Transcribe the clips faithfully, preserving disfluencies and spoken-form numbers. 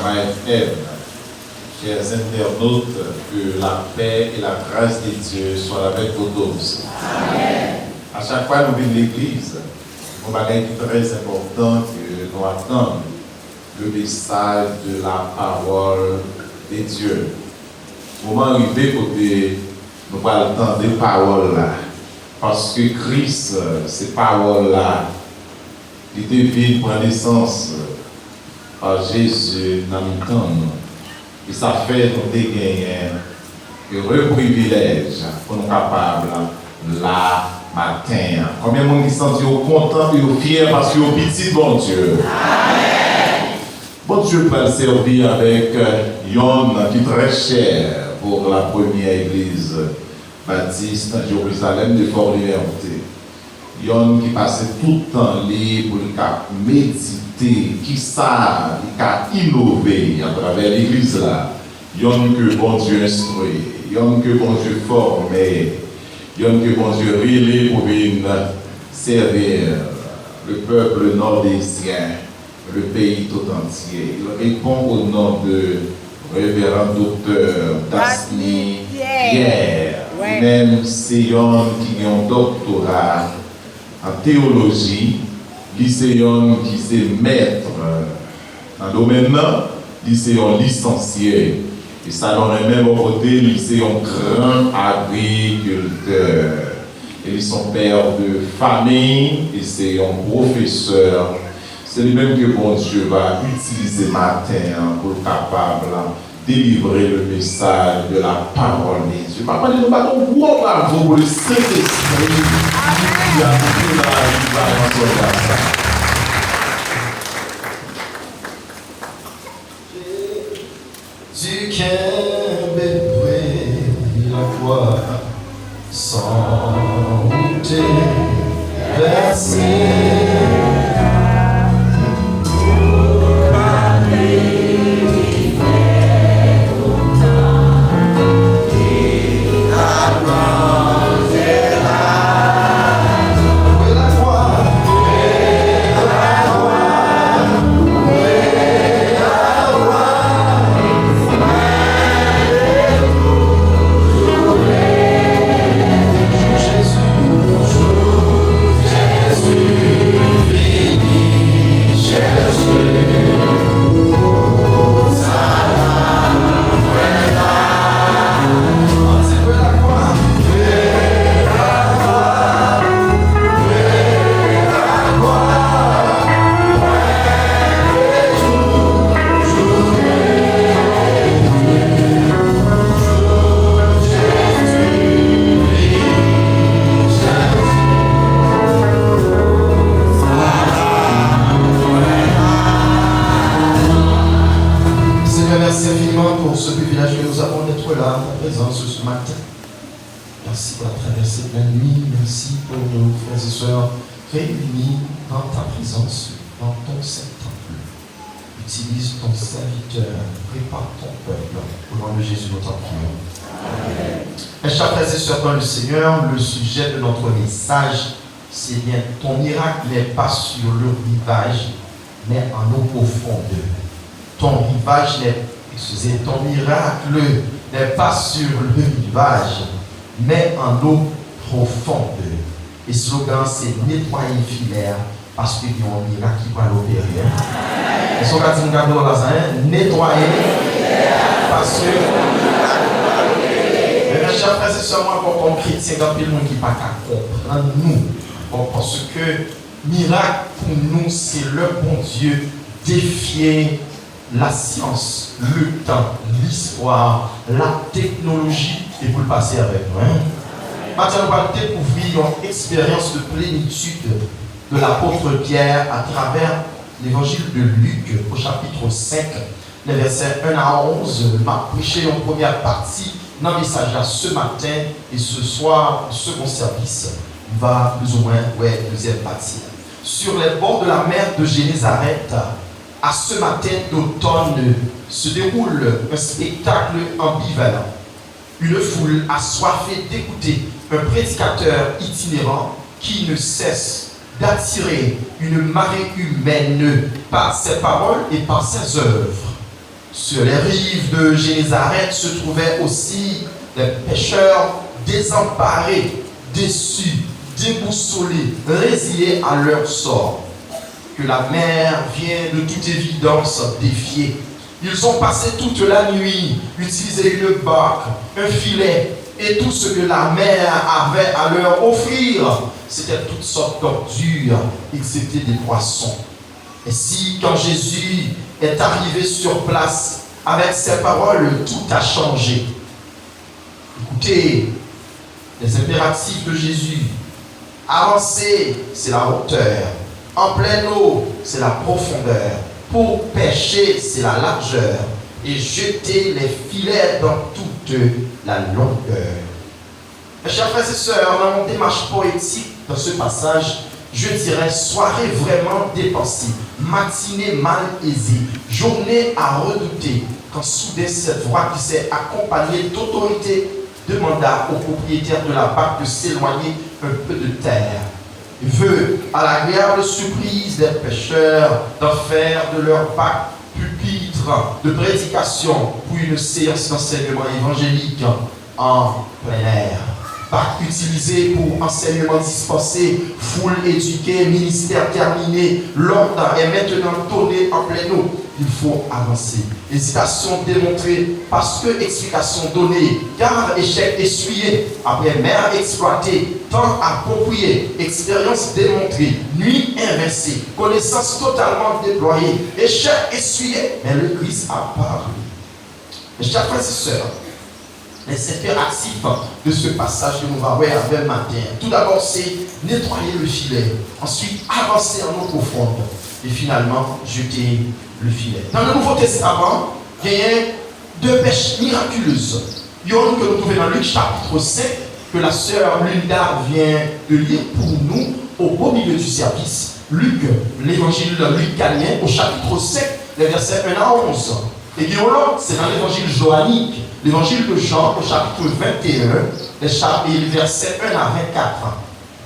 Marie Ève, chers internautes, que la paix et la grâce de Dieu soient avec vous tous. Amen. A chak fwa nou vin legliz, yon bagay ki trè enpòtan ke nou atann, le message de la parole de Dieu. Moman rive kote nou pral tande pawòl la, paske Kris, se pawòl la, li te vin pran nesans pa Jezi nan mitan nou. E sa fè nou te genyen ere privilèj pou nou kapab la maten an. Konbyen moun ki santi yo kontan, yo fyè paske yo pitit Bondye? Bondye pral sèvi avèk yonn ki trè chè pou la premyè egliz batis nan Jerizalèm de Fort Liberté. Yonn ki pase tout tan li pou li ka medite kisa li ka inove atravè legliz la. Yonn ke Bondye enstwi, yonn ke Bondye fòme, yonn ke Bondye rele pou vin sèvi le peuple nordésien, le pays tout entier. Il répond au nom de Révérend Docteur Dasny Pierre. Li menm se yonn ki gen yon doktora an teyoloji, li se yonn ki se mèt nan domèn nan, li se yon lisansye. E sa nou renmen bò kote, li se yon gran agrikiltè. E li se yon pè de fanmi, e se yon pwofesè. Se li menm ke Bondye va itilize maten an pou l kapab delivre le message de la parole de Dieu. Papa, nou bat yon gwo bravo pou le Sentespri ki abite nan lavi pa yon sòlda sa. Jezi kenbe pwe lakwa san woute vèse. Seigneur, merci infiniment pour ce privilège que nous avons d'être là en ta présence ce matin. Merci pour la traversée de la nuit. Merci pour nos frères et sœurs réunis dans ta présence, dans ton saint temple. Utilise ton serviteur, prépare ton peuple. Au nom de Jésus, nous t'en prions. Mes chers frères et sœurs dans le Seigneur, le sujet de notre message, c'est bien ton miracle n'est pas sur le rivage, mais en eau profonde. Ton rivage n'est, excusez, ton miracle n'est pas sur le rivage, mais en eau profonde. E slogan se netwaye filè a, paske gen yon mirak ki pral opere. Èske w ka di moun k ap do w la sa, en? Netwaye, paske. Men, mes chers frères et sœurs, mwen ankò kòm kretyen, gen anpil moun ki pa ka konprann nou. Bon, paske mirak pou nou, se lè Bondye defye lasyans, letan, listwa, lateknoloji, e pou l pase avèk nou, en. Maten, nou pral dekouvri yon eksperyans de plenitid de lapot Pyè atravè Levanjil de Lik, o chapit senk, lè vèsè en a onz. M ap preche yon premyè pati nan mesaj la se maten, e se swa, segon sèvis, nou va plizoumwen wè dezyèm pati a. Sur les bords de la mer de Génézareth, à ce matin d'automne, se déroule un spectacle ambivalent. Une foule assoiffée d'écouter un prédicateur itinérant qui ne cesse d'attirer une marée humaine par ses paroles et par ses œuvres. Sur les rives de Génézareth se trouvaient aussi des pêcheurs désemparés, déçus, déboussolés, résignés à leur sort, que la mer vient de toute évidence défier. Ils ont passé toute la nuit, utilisé une barque, un filet, et tout ce que la mer avait à leur offrir, c'était toutes sortes d'ordures, excepté des poissons. Ainsi, quand Jésus est arrivé sur place, avec ces paroles, tout a changé. Écoutez les impératifs de Jésus. Avancer, c'est la hauteur. En pleine eau, c'est la profondeur. Pour pêcher, c'est la largeur. Et jeter les filets dans toute la longueur. Mes chers frères et sœurs, dans mon démarche poétique, dans ce passage, je dirais soirée vraiment dépensée, matinée malaisée, journée à redouter, quand soudain cette voix qui s'est accompagnée d'autorité demanda au propriétaire de la barque de s'éloigner un peu de terre. Veut, à l'agréable surprise des pêcheurs, d'en faire de leur barque pupitre de prédication pour une séance d'enseignement évangélique en plein air. Barque utilisée pour enseignement dispensé, foule éduquée, ministère terminé, l'ordre est maintenant donné en pleine eau. Il faut avancer. Hésitation démontrée, parce que explication donnée, car échec essuyé, après mer exploitée, temps approprié, expérience démontrée, nuit invincée, connaissance totalement déployée, échec essuyé, mais le Christ a paru. Mes chers frères et sœurs, les impératifs de ce passage que nou va wè avè maten. Tout d'abord, c'est nettoyer le filet. Ensuite, avancer en eau profonde. Et finalement, jeter le filet. Dans le Nouveau Testament, genyen de pêches miraculeuses. Youn ke nou twouve nan Lik chapit senk, ke la sè Linda vient de lire pour nous au beau milieu du service. Lik, levanjil Lik genyen, au chapitre cinq, les versets un à onze. E gen yon lòt, se nan levanjil Joanik, l'évangile de Jean, au chapitre vingt et un, les chap- et les versets un à vingt-quatre.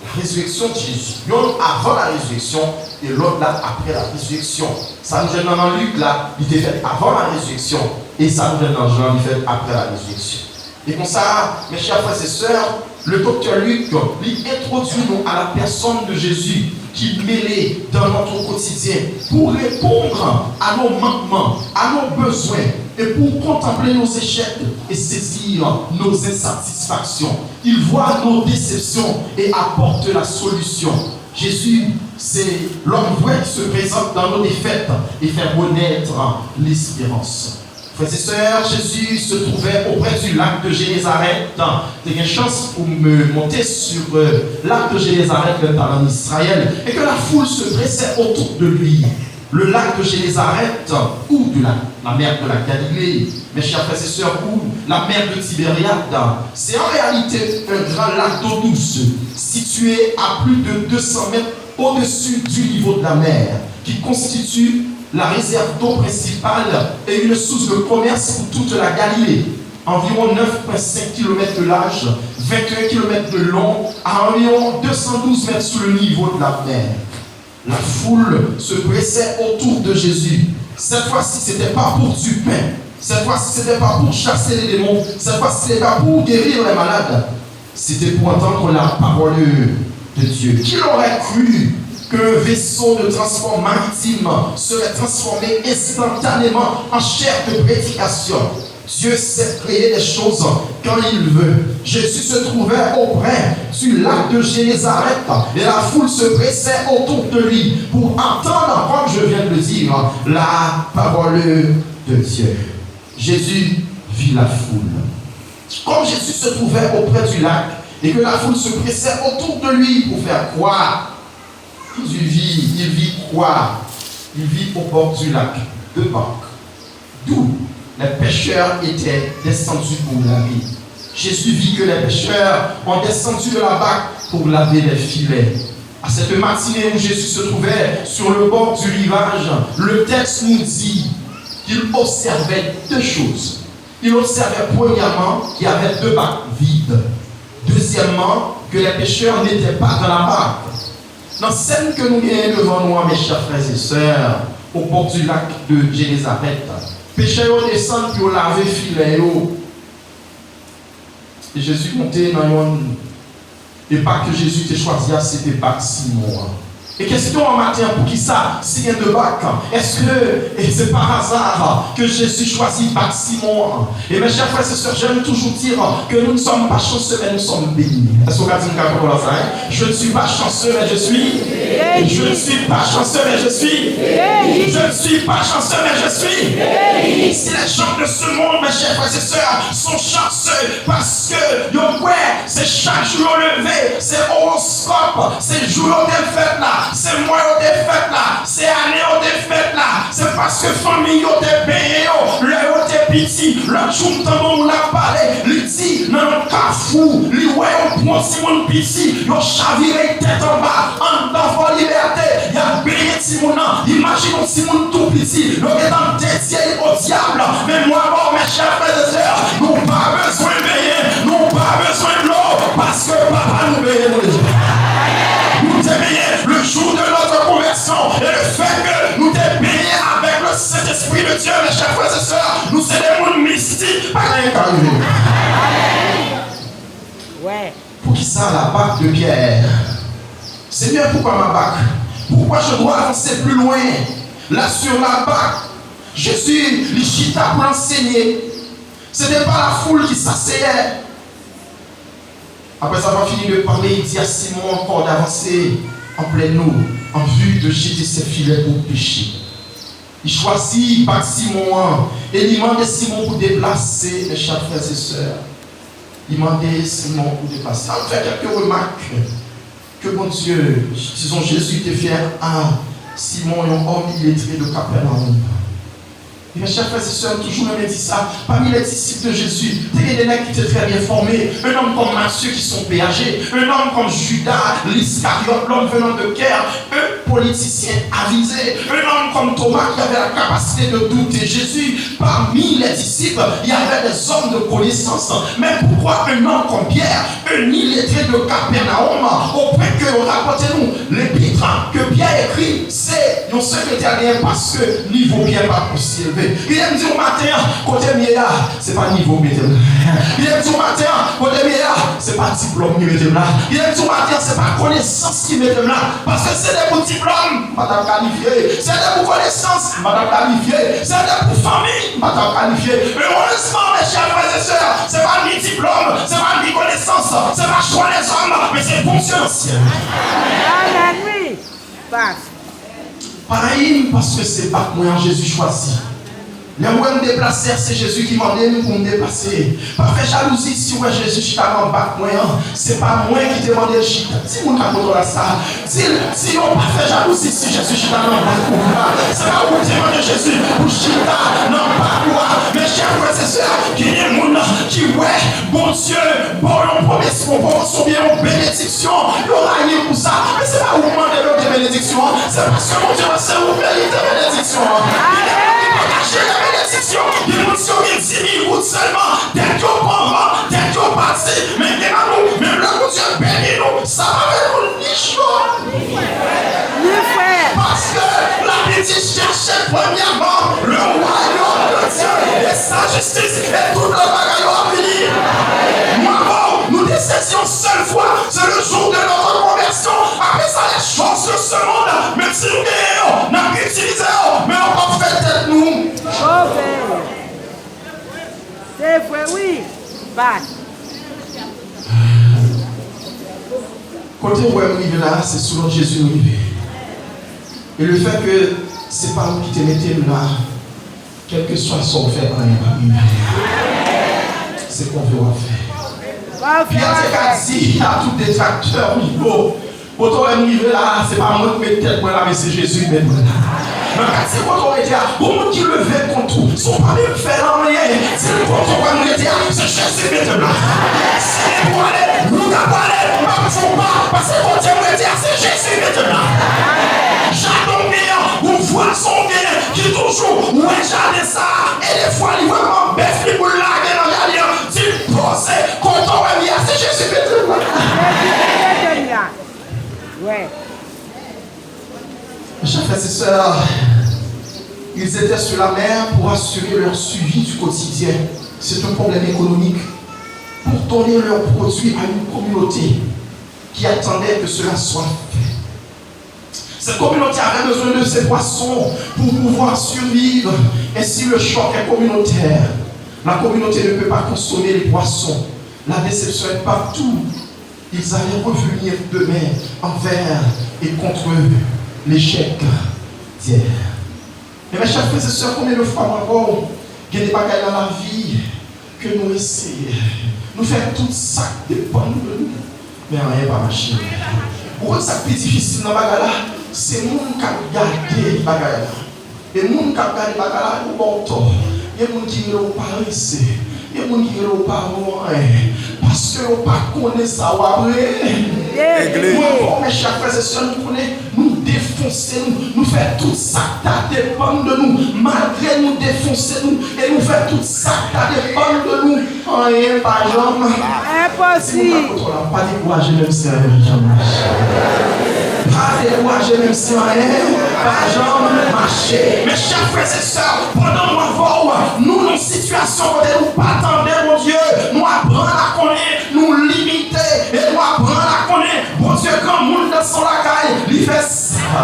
La résurrection de Jésus. Youn avan la résurrection e lòt la apre la résurrection. Sa nou jwenn nan, nan Lik la, li te fèt avan la résurrection, e sa nou jwenn nan Jan, li fèt apre la résurrection. E konsa, mes chers frères et sœurs, le docteur Luc, li entwodui nou à la personne de Jésus, qui mêlé dans notre quotidien pour répondre à nos manquements, à nos besoins, et pour contempler nos échecs et saisir nos insatisfactions. Il voit nos déceptions et apporte la solution. Jésus, c'est l'homme vrai qui se présente dans nos défaites et fait renaître l'espérance. Frères et sœurs, Jésus se trouvait auprès du lac de Génézareth. Te gen chans pou m monte sur euh, lac de Génézareth, lè m t al an Israël, et que la foule se pressait autour de lui. Le lac de Génézareth, ou de la, la mer de la Galilée, mes chers frères et sœurs, ou la mer de Tibériade, c'est en réalité un grand lac d'eau douce, situé à plus de deux cents mètres au-dessus du niveau de la mer, qui constitue la réserve d'eau principale et une source de commerce pour toute la Galilée. Environ neuf virgule cinq kilomètres de large, vingt et un kilomètres de long, à environ deux cent douze mètres sous le niveau de la mer. La foule se pressait autour de Jésus. Cette fois-ci, ce n'était pas pour du pain. Cette fois-ci, ce n'était pas pour chasser les démons. Cette fois-ci, ce n'était pas pour guérir les malades. C'était pour entendre la parole de Dieu. Qui l'aurait cru qu'un vaisseau de transport maritime serait transformé instantanément en chaire de prédication? Dieu sait créer des choses quand il veut. Jésus se trouvait auprès du lac de Génézareth et la foule se pressait autour de lui pour entendre, comme je viens de le dire, la parole de Dieu. Jésus vit la foule. Comme Jésus se trouvait auprès du lac et que la foule se pressait autour de lui pour faire croire, Jésus vit, il vit quoi? Il vit au bord du lac, deux barques, d'où les pêcheurs étaient descendus pour laver. Jésus vit que les pêcheurs ont descendu de la barque pour laver les filets. À cette matinée où Jésus se trouvait sur le bord du rivage, le texte nous dit qu'il observait deux choses. Il observait premièrement qu'il y avait deux barques vides. Deuxièmement, que les pêcheurs n'étaient pas dans la barque. Nan sèn ke nou genyen devan nou an, mes chers frères et sœurs, au bord du lac de Génézareth, Pechè yo desann pou yo lave filè yo. E Jezi monte nan yonn. E bak ke Jezi te chwazi a, se te bak Simon an. E kesyon an maten an, poukisa si gen de bak? Èske e se pa aza ke Jezi chwazi bak Simon an? E mes chers frères et sœurs, j'aime toujours dire que nous ne sommes pas chanceux, mais nous sommes bénis. Èske w ka di m ka konprann sa, hein? Je ne suis pas chanceux, mais je suis. Je ne suis pas chanceux, mais je suis. Je ne suis pas chanceux, mais je suis. Si les gens de ce monde, mes chers frères et sœurs, sont chanceux, paske yo kwè se chak jou yo leve, se owoskòp, se jou yo te fèt la, se mwa yo te fèt la, se ane yo te fèt la, se paske fanmi yo te benyen yo lè yo te piti. Lòt jou, m tande yon moun ap pale, li di, nan yon kafou, li wè yon bon timoun piti, yo chavire tèt anba, anndan Fò Libète, y ap benyen timoun nan. Imajine yon timoun tou piti, yo gentan dedye l o dyab. Men mwen ba w, mes chers frères et sœurs, nou pa bezwen benyen, nou pa bezwen dlo, paske papa nou benyen nou deja. Nou te benyen le jour de notre conversion, et le fait que nou te benyen avec le Saint-Esprit de Dieu, mes chers frères et sœurs, nou se de moun mistik, pa gen anyen k ka rive nou. Wè. Poukisa la bak de Pierre? Seigneur, pourquoi ma bac? Pourquoi je dois avancer plus loin? Là, sur la bac, Jésus, li chita pou l ansenye. Se te pa lafoul ki saseyè. Après avoir fini de parler, il dit à Simon encore d'avancer en pleine eau en vue de jeter ses filets pour pêcher. Li chwazi bak Simon an e li mande Simon pou deplase, mes chers frères et sœurs. Li mande Simon pou deplase. An fè kèk remak ke Bondye, dizon, Jezi te fè a Simon, yon òm iletre de Kapènawòm. E mes chers frères et sœurs, m toujou renmen di sa, parmi les disciples de Jésus, te gen de nèg ki te très bien formés, un homme comme Matthieu qui sont P A G, un homme comme Judas l'Iscariot, l'homme venant de Kerr, un politicien avisé, un homme comme Thomas qui avait la capacité de douter Jésus. Parmi les disciples, il y avait des hommes de connaissance. Mais pourquoi un homme comme Pierre, un illettré de Capernaum, au point que yo rapòte nou, lepit ke Pyè ekri, se yon sekretè li ye, paske nivo Pyè pa t osi elve. Li di m maten an, kote m ye a, se pa nivo ki mete m la. Li di m maten an, kote m ye a, se pa diplòm ki mete m la. Li di m maten an, se pa konesans ki mete m la. Paske se te pou diplòm, m pa t ap kalifye. Se te pou konesans, m pa t ap kalifye. Se te pou fanmi, m pa t ap kalifye. Men erezman, mes chers frères et sœurs, se pa ni diplòm, se pa ni konesans, se pa chwa lèzòm, men se Bondye nan syèl. Amèn, wi. Pas. Pa rayi m paske se bak mwen an Jezi chwazi. Lè w wè m deplase a, se Jezi ki mande m pou m deplase. Pa fè jalouzi si w wè Jezi chita nan bak mwen an. Se pa mwen ki te mande l chita. Di moun k ap kote w la sa. Di l, di yo pa fè jalouzi si Jezi chita nan bak ou la. Se pa ou ki te mande Jezi pou chita nan bak ou a. Mes chers frères et sœurs, genyen moun ki wè Bondye ba w yon pwomès, yon pwomès oubyen yon benediksyon, yo rayi w pou sa. Men se pa ou k mande yo gen benediksyon an, se paske Bondye wè se ou k merite benediksyon an. Li te pataje benediksyon. Gen moun, si yo gen dis mil goud sèlman, tèt yo panvan, tèt yo pati. Men gen nan nou, menm lè Bondye beni nou, sa pa fè nou ni cho, ni frèt. Paske Labib di, cherchez premièrement le royaume de Dieu et sa justice, et tout lòt bagay yo ap vini. Mwen avè w, nou te sezi yon sèl fwa, c'est le jour de notre conversion. Apre sa, les choses de ce monde, menm si nou genyen yo, n ap itilize yo, men yo p ap fè tèt nou. Sove. Se vre, wi. Bat. Kote w wè m rive la a, se sou non Jezi m rive. E le fè ke se pa ou ki te mete m la, kèlkeswa sa w fè, anyen p ap rive. Se konfye w ap fè. Pyè te ka di a tout detraktè w yo, kote w wè m rive la a, se pa mwen ki met tèt mwen la, men se Jezi ki met mwen la. Nan katye kote w rete a, gon moun ki leve kont ou, si w pa menm fè l anyen, di l kote w wè m rete a, se Jezi ki mete m la. Si se pou ale, ou ta pwale, m p ap fè w pa, paske kote m rete a, se Jezi ki mete m la. Jaden w genyen an, gon vwazen w genyen ki toujou wè jaden sa a, e defwa li wè kòman bèf li pou l lage nan jaden an, di l poze, kote w wè m ye a, se Jezi ki mete m la. Jezi ki mete m la. Wè. Mes chers frères et sœurs, Ils étaient sur la mer pour assurer leur survie du quotidien. C'est un problème économique. Pour donner leurs produits à une communauté qui attendait que cela soit fait. Cette communauté avait besoin de ces poissons pour pouvoir survivre. Ainsi, le choc est communautaire. La communauté ne peut pas consommer les poissons. La déception est partout. Ils allaient revenir demain envers et contre l'échec d'hier. E mes chers frères et sœurs, konbyen de fwa mwen avè w, gen de bagay nan lavi ke nou eseye, nou fè tout sa k depann de nou, men anyen pa mache. Ou konn sa k pi difisil nan bagay la? Se moun k ap gade bagay la. E moun k ap gade bagay la, yo ba w tò. Gen moun ki rele w parese. Gen moun ki rele w pa vo anyen. Paske yo pa konnen sa w ap regle. Mwen avè w, mes chers frères et sœurs, nou konnen, nou defonse, nou, nou fè tout sa k ta depann de nou. Malgre nou defonse nou e nou fè tout sa k ta depann de nou, anyen pa janm. Enposib. Di moun k ap kote w la, pa dekouraje menm si anyen pa janm mache. Pa dekouraje menm si anyen pa janm mache. Mes chers frères et sœurs, pandan mwen avè w, nou nan sitiyasyon kote nou pa tande Bondye, nou aprann a konnen nou limite, e nou aprann a konnen Bondye granmoun nan son lakay, li fè sa.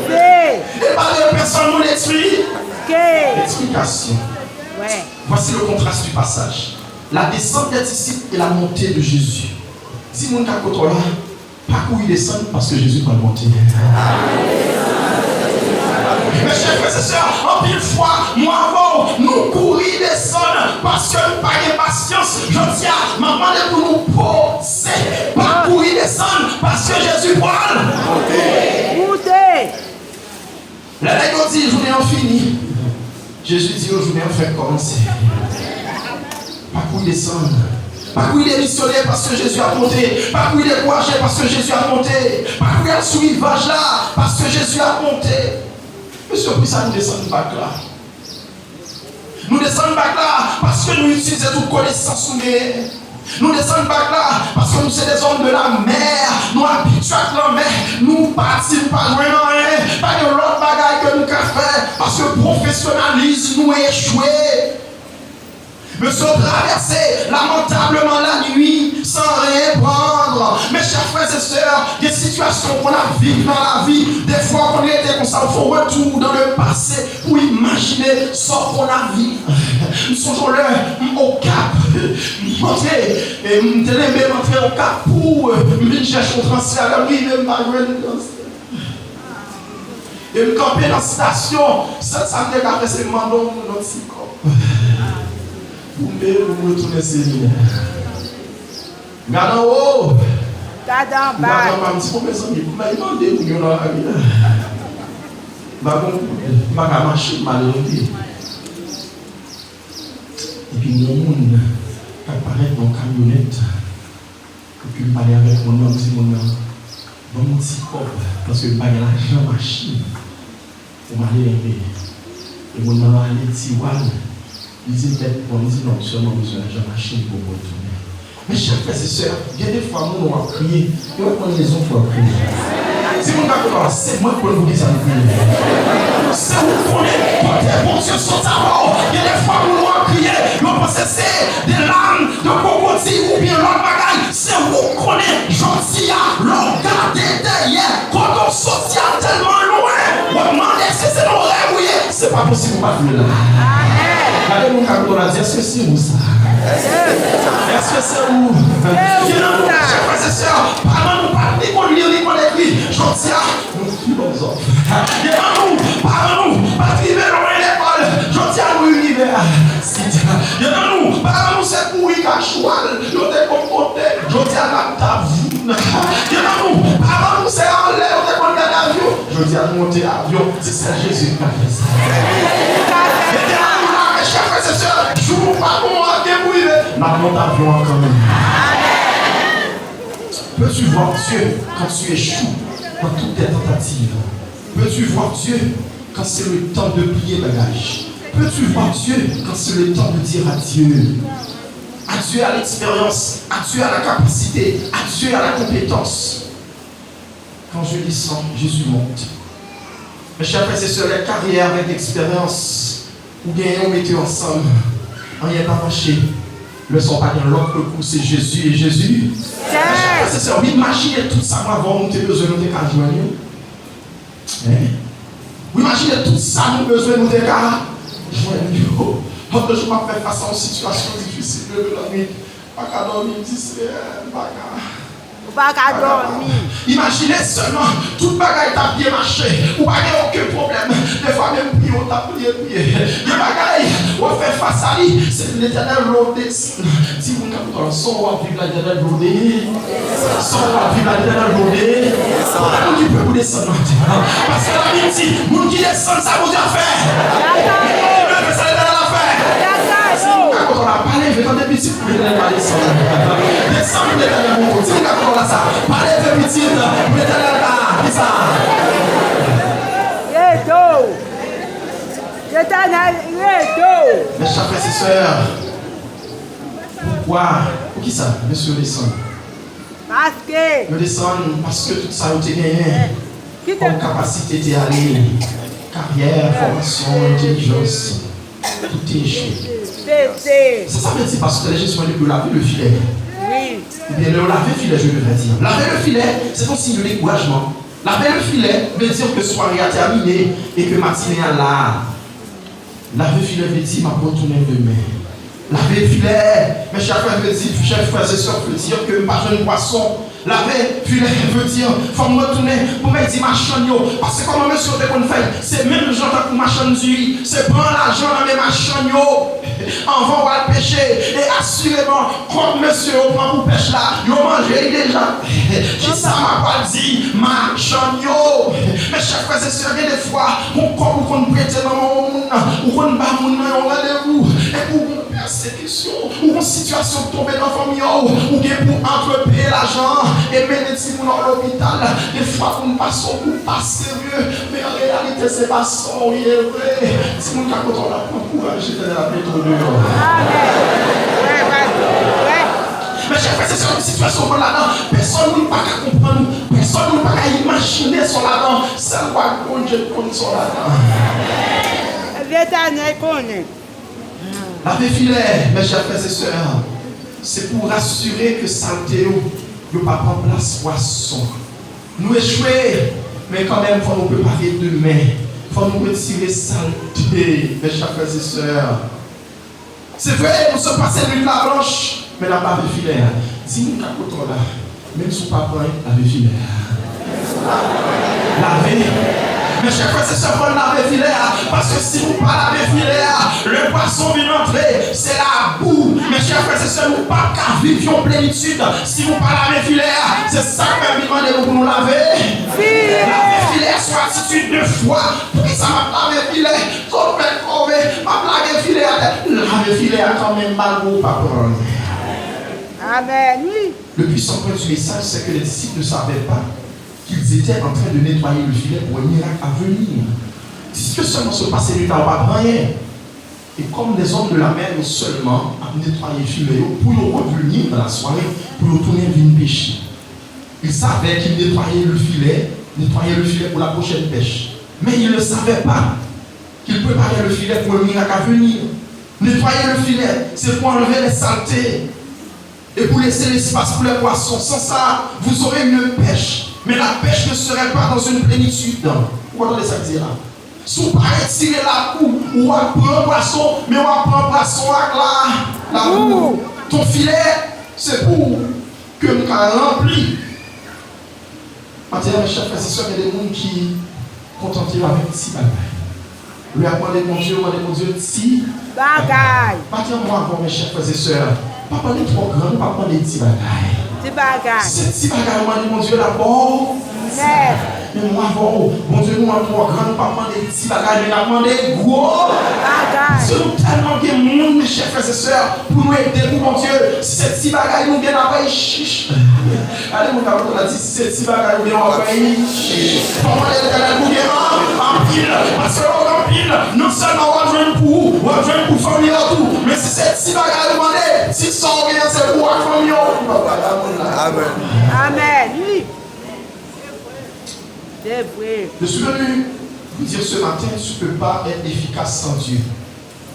E pa de pèsòn moun etwi. Eksplikasyon. Voici le contraste du passage. La descente des disciples et la montée de Jésus. Di moun k ap kote w la, pa kouri desann paske Jezi pral monte. Mes chers frères et sœurs, anpil fwa, mwen avè w, nou kouri desann paske nou pa gen pasyans. Jodi a, m ap mande pou nou poze. Pa kouri desann paske Jezi pral monte. Lè nèg yo di jounen an fini, Jezi di yo jounen an fèk kòmanse. Pa kouri desann. Pa kouri demisyone paske Jezi ap monte. Pa kouri dekouraje paske Jezi ap monte. Pa kouri al sou rivaj la paske Jezi ap monte. Mesye, poukisa nou desann bak la? Nou desann bak la paske nou itilize tout konesans nou genyen. Nou desann bak la paske nou se des hommes de la mer. Nou abitye ak lanmè. Nou pati, nou pa jwenn anyen. Pa gen lòt bagay ke nou ka fè paske pwofesyonalis nou echwe. Mesye, w travèse lamentableman la nuit sans rien prendre. Mes chers frères et sœurs, gen sitiyasyon w konn ap viv nan lavi. Defwa w konn rete konsa, w fè w retour dans le passé pou imajine sa w konn ap viv. M sonje yon lè m Okap, m antre, e m te renmen m antre Okap pou, e, m vin chèche yon transfè. Lè m rive, m pa jwenn transfè. E m kanpe nan stasyon, sèl sa m te ka fè, se mande yon moun yon ti kòb pou m peye pou m retounen seminè. Gade anwo. Gade anba. Gade anba, m di, bon, mezanmi, pou m al mande moun yo nan lari a. M pa gon koud, m pa ka mache, m ale rete. Epi m wè yon moun k ap parèt nan yon kamyonèt. Epi m pale avèk moun nan, m di moun nan, ban m yon ti kòb, paske m pa gen lajan machin. Ou m ale renmen. E moun nan ale tiwal, li di m mèt pran, m di non, m sèlman bezwen lajan machin pou m retounen. Mes chers frères et sœurs, gen de fwa moun w ap kriye, yo pa konn rezon fè w ap kriye. Di moun k ap kote w la, se mwen k konn poukisa m kriye. Se ou k konnen kote Bondye sot avè w. Gen de fwa moun w ap kriye, yo panse se de lam de kwokodil oubyen lòt bagay. Se ou k konnen jodi a, lè w gade dèyè, kote w soti a tèlman lwen, w ap mande èske se nan rèv ou ye. Se pa posib ou pa t vle la. Gade moun k ap kote w la, di, èske se ou sa? Èske se ou? Gen nan nou, mes chers frères et sœurs, paran nou pa t ni konn li, ni konn ekri. Jodi a, nou filozòf. Gen nan nou, paran nou pa t rive lwen lekòl. Jodi a, nou inivèsitè. Gen nan nou, paran nou se kouri ka chwal yo te konn monte. Jodi a, n ap tap voun. Gen nan nou, paran nou se anlè yo te konn gade avyon. Jodi a, nou monte avyon. Se sèl Jezi ki ka fè sa. Mete nan nou la, mes chers frères et sœurs, jou nou pa bon an gen pou rive, n ap monte avyon an kanmenm. Peux-tu voir Dieu quand tu échoues dans toutes tes tentatives? Peux-tu voir Dieu quand c'est le temps de plier bagage? Peux-tu voir Dieu quand c'est le temps de dire adieu? Adieu à l'expérience, adieu à la capacité, adieu à la compétence. Quand je descends, Jésus monte. Mes chers frères et sœurs, lè karyè avèk eksperyans ou genyen, ou mete yo ansanm, anyen pa mache. Lè sa w pa gen lòt rekou, se Jezi e Jezi. Mè chè, frè e sè, w imajine tout sa mwen avè w nou te bezwen, nou te ka jwenn yo. Hein? W imajine tout sa nou bezwen, nou te ka jwenn yo. Lòt jou m ap fè fas a yon sitiyasyon difisil, leve lannwit, pa ka dòmi, m di, Seyè, m pa ka. Ou pa ka dòmi. Imajine sèlman, tout bagay t ap byen mache. Ou pa gen okenn pwoblèm. Defwa menm priye, ou t ap priye, priye. Gen bagay, w ap fè fas a li, se Letènèl vle w desann. Di moun k ap kote w la, sa w ap viv la, Letènèl vle w desann. Sa w ap viv la, Letènèl vle w desann. Konbyen moun ki prè pou desann maten an? Paske Labib di, moun ki desann, sa Bondye ap fè. Moun ki leve, sa Letènèl ap fè. Si moun k ap kote w la, pa leve, tande pitit. Letènèl ka desann. Desann pou Letènèl monte w. Di moun k ap kote w la sa. Pa leve pitit pou Letènèl ka, kisa? Rete w. Letènèl rete w. Mes chers frères et sœurs, poukwa, poukisa mesye yo desann? Paske. Yo desann paske tout sa yo te genyen kòm kapasite te ale. Karyè, fòmasyon, entèlijans. Tout te echwe. Se sa vle di, paske lè Jezi mande pou yo lave le filet. Wi. Oubyen lè yo lave filè, je devrais dire. Laver le filet, c'est un signe de découragement. Laver le filet veut dire que soirée a terminé et que matinée a la. Lave filè vle di m ap retounen demen. Lave filè, mes chers frères, vle di, chers frères et sœurs, vle di ke m pa jwenn pwason. Lave filè vle di, fò m retounen pou m al di machann yo. Paske kòman mesye yo te konn fè l? Se menm jan tankou machann diri. Se pran lajan nan men machann yo. Anvan w al peche. E asireman, kòb mesye yo pran pou pèch la, yo manje l deja. Kisa m ap pral di machann yo? Mes chers frères et sœurs, gen de fwa, gon kòb ou konn prete nan men yon moun, ou konn ba moun nan yon randevou, epi w gon pèsekisyon, ou gon sitiyasyon k tonbe nan fanmi w, ou gen pou antrepeye lajan an, e mennen timoun an lopital, de fwa moun pase w pou pa serye, men an reyalite se pa sa w ye vre. Timoun k ap kote w la, pran kouraj, Letènèl ap mete w deyò. Mes chers frères et sœurs, yon sitiyasyon w konn ladan, pèsòn moun pa ka konprann ou, pèsòn moun pa ka imajine sa w ladan, sèl ou ak Bondye k konn sa w ladan. Letènèl konnen. Lave filè, mes chers frères et sœurs, se pou rasire ke salte yo, yo pa pran plas pwason. Nou echwe, men kanmenm, fò nou prepare demen. Fò nou retire salte, mes chers frères et sœurs. Se vre, nou sot pase nwit la blanch, men n ap lave filè a. Di moun k ap kote w la, menm si w pa pran anyen, lave filè a. Lave. Mes chers frères et sœurs, fò n lave filè a. Paske si nou pa lave filè a, lè pwason vin antre, se labou. Mes chers frères et sœurs, nou p ap ka viv yon plenitid si nou pa lave filè a. Se sa k fè m vin mande nou pou nou lave. Filè. Lave filè a se yon atitid de fwa. Poukisa m ap lave filè? Tout bèt kove, m ap lage filè atè. Lave filè a kanmenm, malgre w pa pran anyen. Amen, wi. Le puissant point du message, c'est que les disciples ne savaient pas qu'ils étaient en train de nettoyer le filet pour un miracle à venir. Disip yo sèlman sot pase nwit la, yo pa pran anyen. E kòm les hommes de la mer, yo sèlman ap netwaye filè yo pou yo reveni nan lasware, pou yo tounen vin peche. Ils savaient qu'ils nettoyaient le filet, nettoyaient le filet pour la prochaine pêche. Mais ils ne savaient pas qu'ils préparaient le filet pour le miracle à venir. Nettoyer le filet, c'est pour enlever les saletés et pour laisser l'espace pour les poissons. Sans ça, vous aurez une pêche, mais la pêche ne serait pas dans une plénitude. Ou konprann sa k di la? Si w pa retire labou, ou ap pran pwason, men w ap pran pwason ak la, labou. Ton filè, se pou ke m ka ranpli. Maten an, mes chers frères et sœurs, gen de moun ki kontante yo avèk ti bagay. Lè y ap mande Bondye, yo mande Bondye ti bagay. Maten an, mwen avè w, mes chers frères et sœurs, pa mande twò gran, pa mande ti bagay. Ti bagay. Se ti bagay ou mande Bondye la ba w. Nèf. Men mwen avè w, Bondye nou an twò gran, nou pa mande ti bagay, men n ap mande gwo bagay. Paske nou tèlman gen moun, mes chers frères et sœurs, pou nou ede pou Bondye. Si se ti bagay nou gen, n ap bay chich. Gade moun k ap kote w la, di, si se ti bagay ou gen, w ap bay chich. Fò w mande Letènèl pou gen an, anpil. Paske lè w gen anpil, non sèlman w ap jwenn pou ou, w ap jwenn pou fanmi w tou. Men si se ti bagay ou mande, ti sa w genyen, se pou ou ak fanmi w. Amèn. Amèn. Wi. Se vre. Je suis venu Pour dire ce matin, tu peux pas être efficace sans Dieu.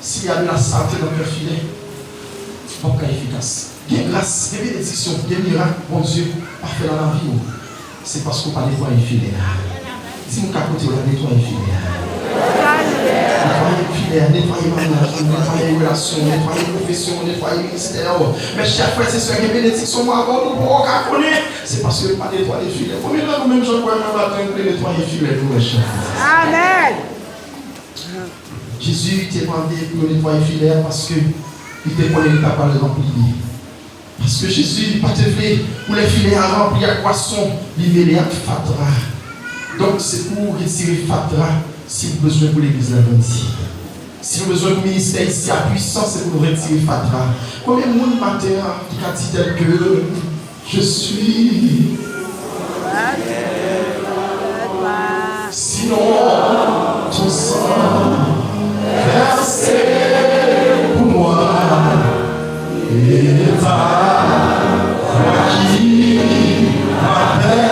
S'il y a de la saleté dans ton filet, w p ap ka efikas. Gen gras, gen benediksyon, gen mirak Bondye pa fè nan lavi w, se paske w pa netwaye filè a. Di moun k a kote w la, netwaye filè a. Netwaye filè a, netwaye maryaj ou, netwaye relasyon, netwaye pwofesyon, netwaye ministè w. Mes chers frères et sœurs, gen benediksyon mwen avè w, nou poko ka konnen. Se paske nou pa netwaye filè. Konbyen nan nou menm jan kwè nan maten, nou vle netwaye filè nou, mes chers frères et sœurs? Amèn. Jezi te mande pou yo netwaye filè a paske li te konnen li ta pral ranpli li. Paske Jezi pa te vle pou lè filè a ranpli ak pwason, li mele ak fatra. Donk, se pou retire fatra si w bezwen pou legliz la grandi. Si nou bezwen pou ministè isi a pwisan, se pou nou retire fatra. Konbyen moun maten an ki ka di tèl ke je suis? Sinon, ton sang versé pour moi et ta foi qui m'appelle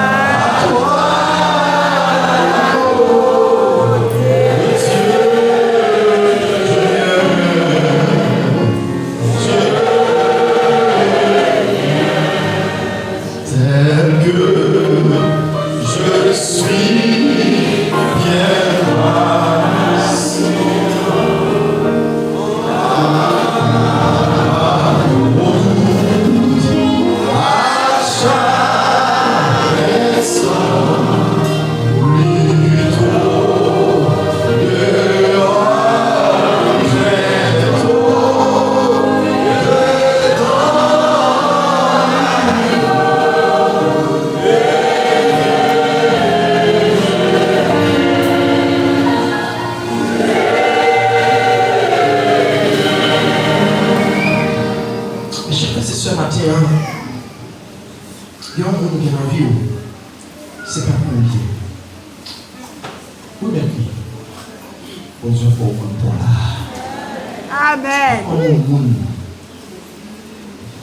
à toi, oh Dieu. Tel que je suis, bien moi, Seigneur. À chaque instant, Mes chers frères et sœurs, maten an, gen yon moun gen nan vi w, se pa pou ou l ye. Ou mèt li. Bondye fè w konn pou la. Amèn. Kòman yon moun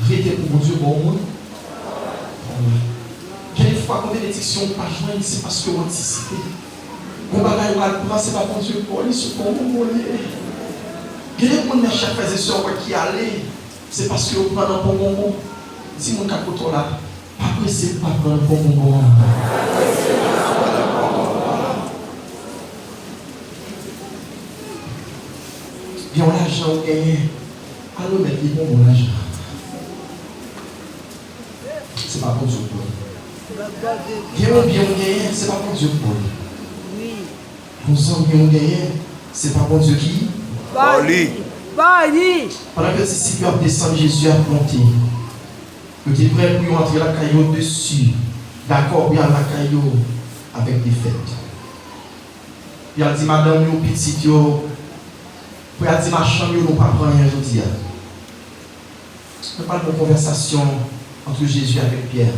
rete pou Bondye ba w moun? Gen de fwa, gon benediksyon ou pa jwenn, se paske w antisipe. Gon bagay ou al pran, se pa Bondye k ba w li, se pou ou moun li ye. Gen de moun, mes chers frères et sœurs, ou wè ki ale, se paske yo pran nan pon bonbon. Di moun k a kote w la, pa prese pou pa pran nan pon bonbon an. Gen yon lajan ou genyen, al remèt li bonbon lajan an. Se pa Bondye k ba w li. Gen yon byen ou genyen, se pa Bondye k ba w li. Wi. Yon zanmi ou genyen, se pa Bondye ki ba w li. Ba w li. Pandan ke disip yo ap desann, Jezi ap monte. Yo te prè pou yo antre lakay yo desi, dakò pou y al lakay yo avèk defèt. Pou y al di madanm yo, pitit yo, pou y al di machann yo, nou pa pran anyen jodi a. Men pa t gon konvèsasyon ant Jezi avèk Pyè.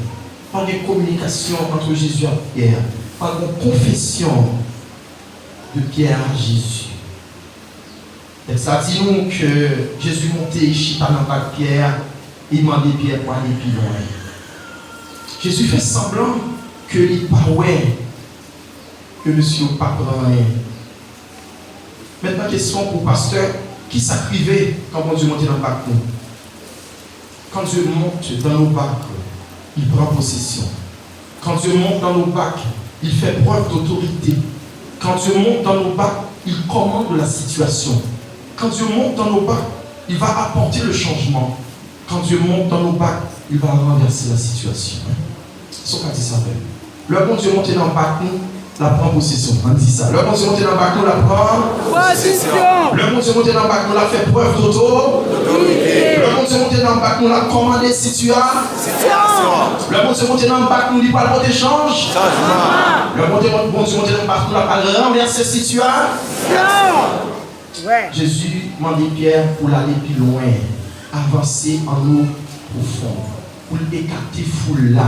Pa t gen kominikasyon ant Jezi ak Pyè. Pa t gon konfesyon de Pyè a Jezi. Tèks la di nou ke Jezi monte, li chita nan bak Pyè a, li mande Pyè pou ale pi lwen. Jezi fè sanblan ke li pa wè ke mesye yo pa pran anyen. Mentnan, kesyon pou pastè, kisa k rive kan Bondye monte nan bak nou? Quand Dieu monte dans nos barques, il prend possession. Quand Dieu monte dans nos barques, il fait preuve d'autorité. Quand Dieu monte dans nos barques, il commande la situation. Quand Dieu monte dans nos barques, il va apporter le changement. Quand Dieu monte dans nos barques, il va renverser la situation. Sa w ka di sa, frè? Lè Bondye monte nan bak nou, l ap pran posesyon. Ann di sa. Lè Bondye monte nan bak nou, l ap pran posesyon. Lè Bondye monte nan bak nou, l ap fè prèv dotorite. Lè Bondye monte nan bak nou, l ap kòmande sitiyasyon. Lè Bondye monte nan bak nou, li pral pote chanj. Chanjman. Lè Bondye, Bondye monte nan bak nou, l ap pral ranvèse sitiyasyon. Jezi mande Pyè pou l ale pi lwen, avanse anlo pwofon, pou l ekate foul la.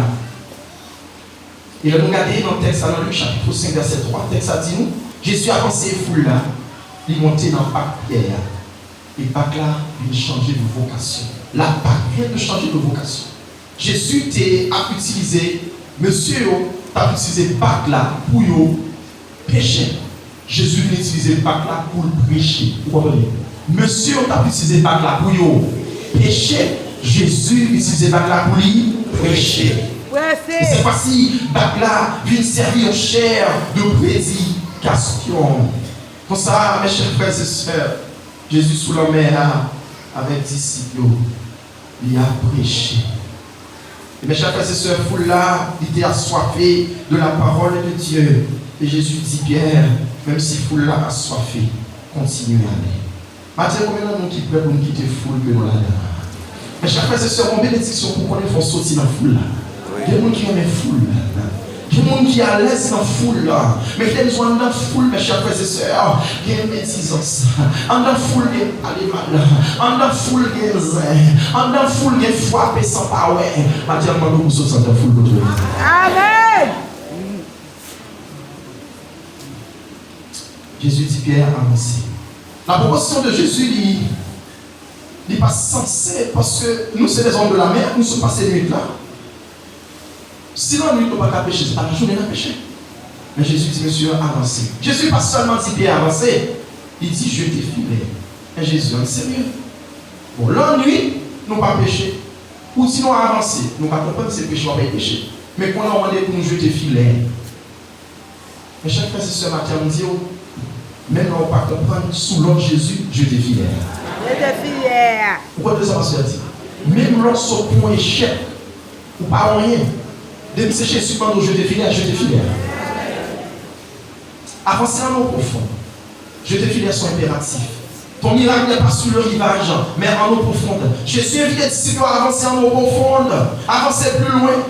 E lè nou gade nan tèks la, nan Lik chapit senk, vèsè twa, tèks la di nou, Jezi avanse foul la, li monte nan bak Pyè a, e bak la vin chanje de vokasyon. La barque vient de changer de vocation. Jezi te ap itilize, mesye yo t ap itilize bak la pou yo Peche. Jezi vin itilize bak la pou l preche. Ou konprann? Mesye yo t ap itilize bak la pou yo peche. Jezi itilize bak la pou li preche. E sèt fwa si, bak la vin sèvi yon chè de predikasyon. Konsa, mes chers frères et sœurs, Jezi sou lanmè a avèk disip yo, li ap preche. E mes chers frères et sœurs, foul la, li te aswafe de la parole de Dieu. E Jezi di Pyè, menm si foul la aswafe, kontinye ale. Maten, konbyen nan nou ki prè pou n kite foul ke nou ladan an? Mes chers frères et sœurs, yon benediksyon pou konnen fò w soti nan foul la. Gen moun ki renmen foul. Gen moun ki alèz nan foul la. Men fè m di w anndan foul, mes chers frères et sœurs, gen medizans. Anndan foul gen pale mal. Anndan foul gen zen. Anndan foul gen frape san pa wè. Maten an, m mande w pou soti anndan foul kote w ye. Amèn. Jezi di Pyè avanse. La proposition de Jésus, li, li pa sanse, paske nou se les hommes de la mer, nou sot pase nwit la. Si lannwit nou pa ka peche, se pa lajounen n ap peche. Men Jezi di mesye yo avanse. Jezi pa sèlman di Pyè avanse, li di jete filè. Men Jezi ann serye. Bon, lannwit nou pa peche. Ou di nou avanse, nou ka konprann se peche w ap peche. Men kounye a w mande pou nou jete filè. Mes chers frères et sœurs, maten an m di w, menm lè w pa konprann, sou lòd Jezi, jete filè a. Jete filè a. Ou konprann sa pastè a di? Menm lè w sot pran echèk, ou pa anyen. Depi se Jezi k mande w jete filè a, jete filè a. Avanse en eau profonde. Jeter filet sont impératifs. Ton miracle n'est pas sur le rivage, mais en eau profonde. Jezi envite disip yo a avanse en eau profonde, avanse pli lwen.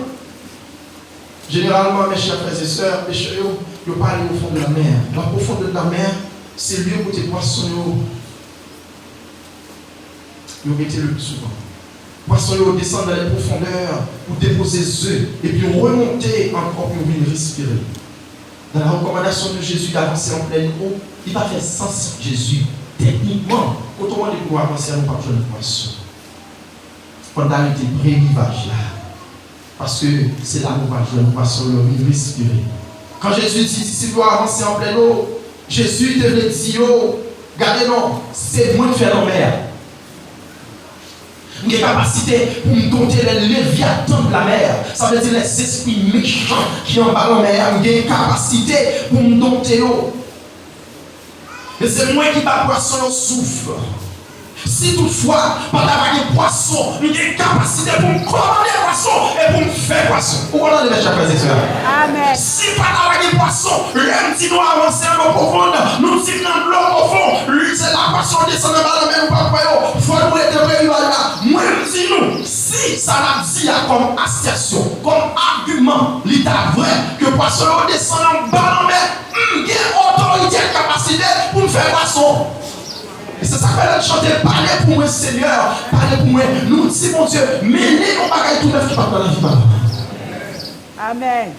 Jeneralman, mes chers frères et sœurs, peche yo, yo pa ale au fond de la mer. La profondeur de la mer, se lye kote pwason yo, yo mete le plus souvent. Pwason yo desann nan les profondeurs pou depoze ze, epi yo remonte ankò pou yo vin respire. Dans la recommandation de Jésus d'avancer en pleine eau, li pa fè sans Jezi, teknikman, kote w mande pou nou avanse a, nou p ap jwenn pwason. Fò n ta rete pre rivaj la. Paske se la nou pral jwenn pwason yo vin respire. Kan Jezi di disip yo avanse an plèn eau, Jezi te vle di yo, gade non, se mwen k fè lanmè a. M gen kapasite pou m donte lè levyatan de la mer. Sa vle di lè zespri mechan ki anba lanmè a, m gen kapasite pou m donte yo. E se mwen ki ba pwason yo souf. Si toutfwa pa ta va gen pwason, m gen kapasite pou m kòmande pwason e pou m fè pwason. Ou konprann, mes chers frères et sœurs? Amèn. Si pa ta va gen pwason, lè m di nou avanse an dlo pwofon, nou di m nan dlo pwofon, se la pwason yo desann anba lanmè, nou p ap wè yo. Fò nou rete pre rivaj la. Mwen, m di nou, si sa n ap di a kòm asèsyon, kòm agiman, li ta vrè ke pwason yo desann anba lanmè, m gen otorite ak kapasite pou m fè pwason. E se sa k fè lè n chante, pale pou mwen, Senyè, pale pou mwen. Nou di Bondye, mennen yon bagay tou nèf ki pa t nan lavi pa nou. Amèn.